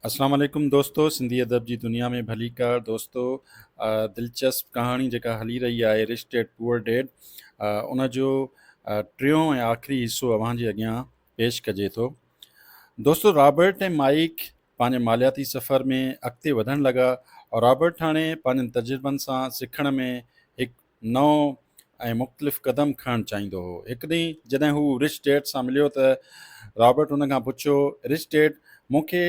اسلام عليڪم دوستو سنڌي ادب جي دنيا ۾ ڀليڪار دوستو دلچسپ ڪهاڻي جيڪا هلي رهي آهي رچ ڊيڊ پوئر ڊيڊ ان جو ٽيون ۽ آخري حصو اوهان جي اڳيان پيش ڪجي ٿو دوستو رابرٽ ۽ مائيڪ پنهنجي مالياتي سفر ۾ اڳتي وڌڻ لڳا رابرٽ هاڻي پنهنجن تجربن سان سکڻ ۾ هڪ نئون ۽ مختلف قدم کڻڻ چاهيندو هو. هڪ ڏينهن جڏهن هو رچ ڊيڊ سان مليو ته رابرٽ هن کان پڇيو، رچ ڊيڊ، مون کي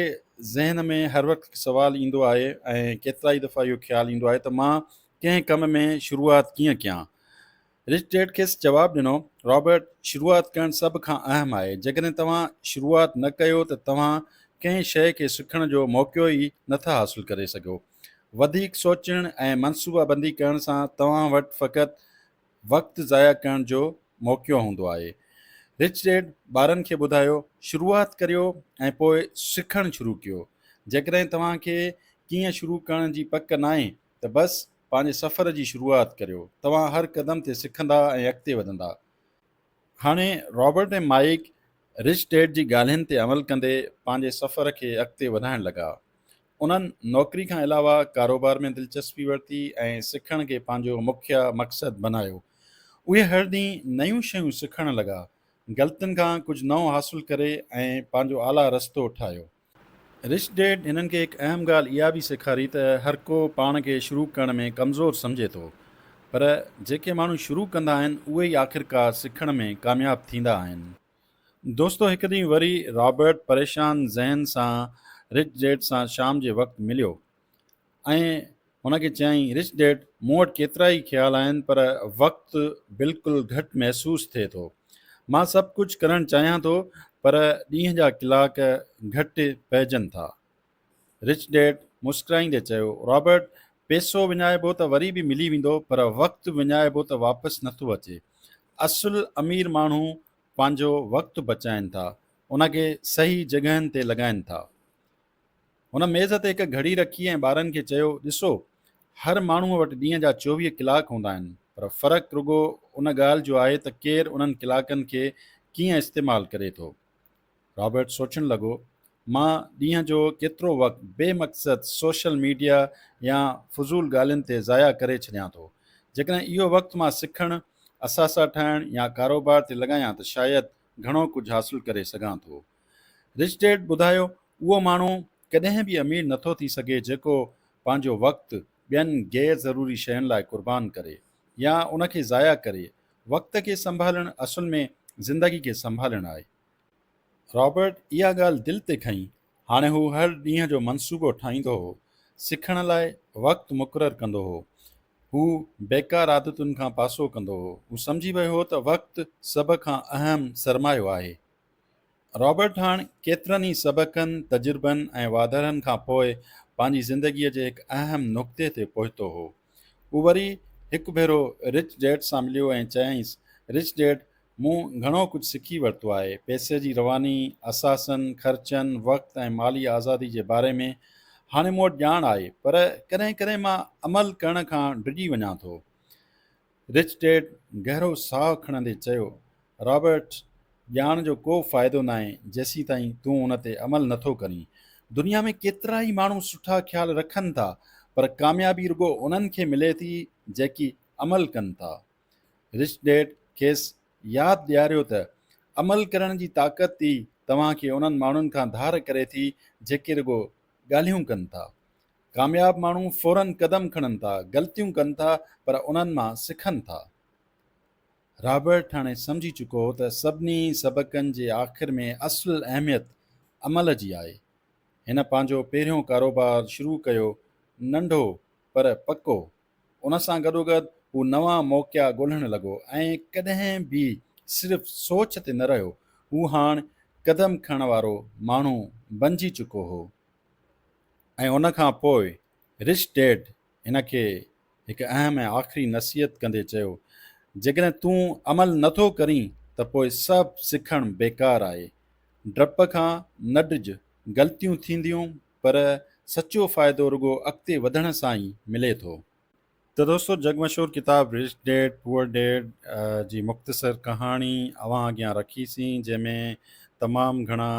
ذهن ۾ هر وقت هڪ سوال ايندو آهي ۽ ڪيترائي دفعا اهو خيال ايندو آهي ته مان ڪنهن ڪم ۾ شروعات ڪيئن ڪيان؟ رچ ڊيڊ کيس جواب ڏنو، رابرٽ، شروعات ڪرڻ سڀ کان اهم آهي. جيڪڏهن توهان شروعات نه ڪيو ته توهان ڪنهن شيء کي سکڻ جو موقعو ئي نٿا حاصل ڪري سگهو. وڌيڪ سوچڻ ۽ منصوبابندي ڪرڻ سان توهان وٽ فقط وقت ضايع ڪرڻ جو موقعو هوندو آهي. رچ ڊيڊ ٻارن کي ٻڌايو، شروعات ڪريو ۽ پوء سکڻ شروع ڪيو. جيڪڏهن توهان کي ڪيئن شروع ڪرڻ جي پڪ ناهي ته بس پنهنجي سفر جي شروعات ڪريو. توهان هر قدم تي سکندا ۽ اڳتي وڌندا. هاڻي رابرٽ ۽ مائيڪ رچ ڊيڊ جي ڳالهين تي عمل ڪندي پنهنجي سفر کي اڳتي وڌائڻ لڳا. انهن نوڪري کان علاوه ڪاروبار ۾ دلچسپي ورتي ۽ سکڻ کي پنهنجو مکيه مقصد بنايو. اهي هر ڏينهن نيون شيون سکڻ لڳا، غلطين کان ڪجهه نئون حاصل ڪري ۽ پنهنجو اعليٰ رستو ٺاهيو. رچ ڊيڊ هنن کي هڪ اهم ڳالهه اها به سيکاري ته هر ڪو پاڻ کي شروع ڪرڻ ۾ ڪمزور سمجهي ٿو پر جيڪي ماڻهو شروع ڪندا آهن اهي ئي آخرڪار سکڻ ۾ ڪامياب ٿيندا آهن. دوستو هڪ ڏينهن وري رابرٽ پريشان ذهن سان رچ ڊيڊ سان شام جي وقت مليو. ۽ هن کي چيائين، رچ ڊيڊ، مون وٽ ڪيترائي خيال آهن پر وقت بلڪل گهٽ محسوس ٿئي ٿو. مان سڀ ڪجهه ڪرڻ چاهيان ٿو پر ڏينهن جا ڪلاڪ گهٽ پئجن ٿا. رچ ڊيڊ مسڪرائيندي چيو، رابرٽ، پئسو وڃائبو ته وري به ملي ويندو پر وقت وڃائبو ته واپس نٿو اچي. اصل امير ماڻهو پنهنجو وقت بچائين ٿا، ان کي صحيح جڳهين تي لڳائين ٿا. هن ميز تي هڪ گهڙي رکي ۽ ٻارن کي چيو، ڏسو، هر ماڻهوء وٽ ڏينهن جا 24 ڪلاڪ هوندا آهن، پر فرق رڳو ان ڳالهه جو آهي ته ڪير انهن ڪلاڪن کي ڪيئن استعمال ڪري ٿو. رابرٽ سوچڻ لڳو، مان ڏينهن جو ڪيترو وقت بي مقصد سوشل ميڊيا يا فضول ڳالهين تي ضايع ڪري ڇڏيان ٿو. جيڪڏهن اهو وقت مان سکڻ، اثاثا ٺاهڻ يا ڪاروبار تي لڳايان ته شايد گهڻو ڪجهه حاصل ڪري سگهان ٿو. رچ ڊيڊ ٻڌايو، اهو ماڻهو ڪڏهن به امير نٿو ٿي سگهي جيڪو پنهنجو وقت ٻين غير ضروري شين لاء قربان ڪري يا ان کي ضايع ڪري. وقت کي سنڀالڻ اصل ۾ زندگي کي سنڀالڻ آهي. رابرٽ اها ڳالهه دل تي کنئي. هاڻي هو هر ڏينهن جو منصوبو ٺاهيندو هو. سکڻ لاء وقت مقرر ڪندو هو. هو بيڪار عادتن کان پاسو ڪندو هو. هو سمجهي ويو هو ته وقت سڀ کان اهم سرمايو آهي. رابرٽ هاڻ ڪيترن ئي سبقن، تجربن ۽ واڌارن کان پوء پنهنجي زندگيء جي هڪ اهم نقطي تي پهتو هو. هو وري هڪ ڀيرو رچ ڊيڊ سان مليو ۽ چيائينس، رچ ڊيڊ، مون گهڻو ڪجهه سکي ورتو آهي. پئسي جي رواني، اثاثن، خرچن، وقت ۽ مالي آزادي جي باري ۾ هاڻي مون وٽ ڄاڻ آهي، پر ڪڏهن ڪڏهن مان عمل ڪرڻ کان ڊڄي وڃان ٿو. رچ ڊيڊ گهرو ساهه کڻندي چيو، رابرٽ، ڄاڻ جو ڪو فائدو ناهي جيسيتائين تون ان تي عمل نٿو ڪرين. دنيا ۾ ڪيترائي ماڻهو سٺا خيال رکن ٿا، پر ڪاميابي رڳو انهن کي ملي ٿي جيڪي عمل ڪن ٿا. رچ ڊيڊ کيس ياد ڏياريو ته عمل ڪرڻ جي طاقت ئي توهان کي انهن ماڻهن کان ڌار ڪري ٿي جيڪي رڳو ڳالهيون ڪن ٿا. ڪامياب ماڻهو فوراً قدم کڻن ٿا، غلطيون ڪن ٿا پر انهن مان سکن ٿا. رابرٽ هاڻي سمجهي چڪو هو ته سڀني سبقن جي آخر ۾ اصل اهميت عمل جي آهي. هن پنهنجو پهريون ڪاروبار شروع ڪيو، ننڍو پر پڪو. ان سان گڏوگڏ هو نوان موقعا ڳولڻ لڳو ۽ ڪڏهن به صرف سوچ تي نه رهيو. هو هاڻ قدم کڻڻ وارو ماڻهو بنجي چڪو هو. ۽ ان کان پوء رچ ڊيڊ هن کي هڪ اهم ۽ آخري نصيحت ڪندي چيو، جيڪڏهن تون عمل نه ٿو ڪرين ته پوء سڀ سکڻ بيڪار آهي. ڊپ کان نه ڊڄ، غلطيون ٿينديون پر سچو فائدو رڳو اڳتي وڌڻ سان ئي ملي ٿو. ته دوستو جڳ مشهور ڪتاب رچ ڊيڊ پوئر ڊيڊ جي مختصر ڪهاڻي اوهان اڳيان رکي سين جنهن ۾ تمام گهڻا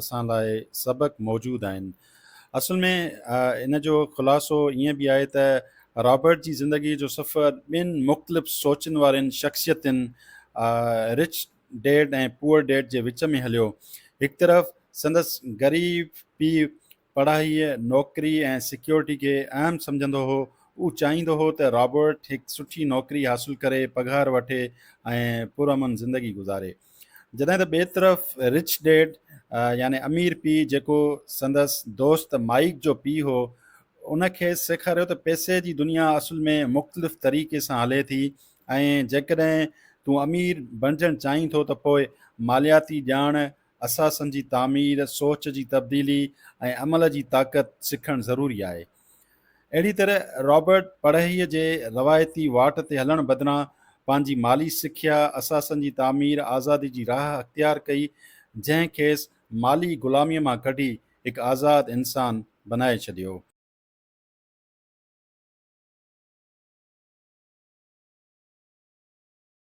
اسان لاء سبق موجود آهن. اصل ۾ ان جو خلاصو ائين به آهي ته رابرٽ جي زندگي جو سفر ٻن مختلف سوچن وارين شخصيتن رچ ڊيڊ ۽ پوئر ڊيڊ جي وچ ۾ هليو. هڪ طرف سندس غريب پيء پڙهائيء، نوڪري ۽ سيڪيورٽي کي اهم سمجهندو هو. هو چاهيندو هو ته رابرٽ هڪ سٺي نوڪري حاصل ڪري، پگهار وٺي ۽ پرامن زندگي گذاري. جڏهن ته ٻئي طرف رچ ڊيڊ يعني امير پيء جيڪو سندس دوست مائيڪ جو پيء هو، ان کيس سيکاريو ته پئسي جي دنيا اصل ۾ مختلف طريقي سان هلي ٿي ۽ جيڪڏهن تون امير بڻجڻ چاهين ٿو ته پوء مالياتي ڄاڻ، اثاثن جي تعمير، سوچ جي تبديلي ۽ عمل جي طاقت سکڻ ضروري آهي. اهڙي طرح رابرٽ پڙهائيء جي روايتي واٽ تي هلڻ بدران پنهنجي مالي سکيا، اثاثن جي تعمير، آزادي جي راهه اختيار ڪئي، جنهن کيس مالي غلاميء مان ڪڍي هڪ آزاد انسان بنائي ڇڏيو.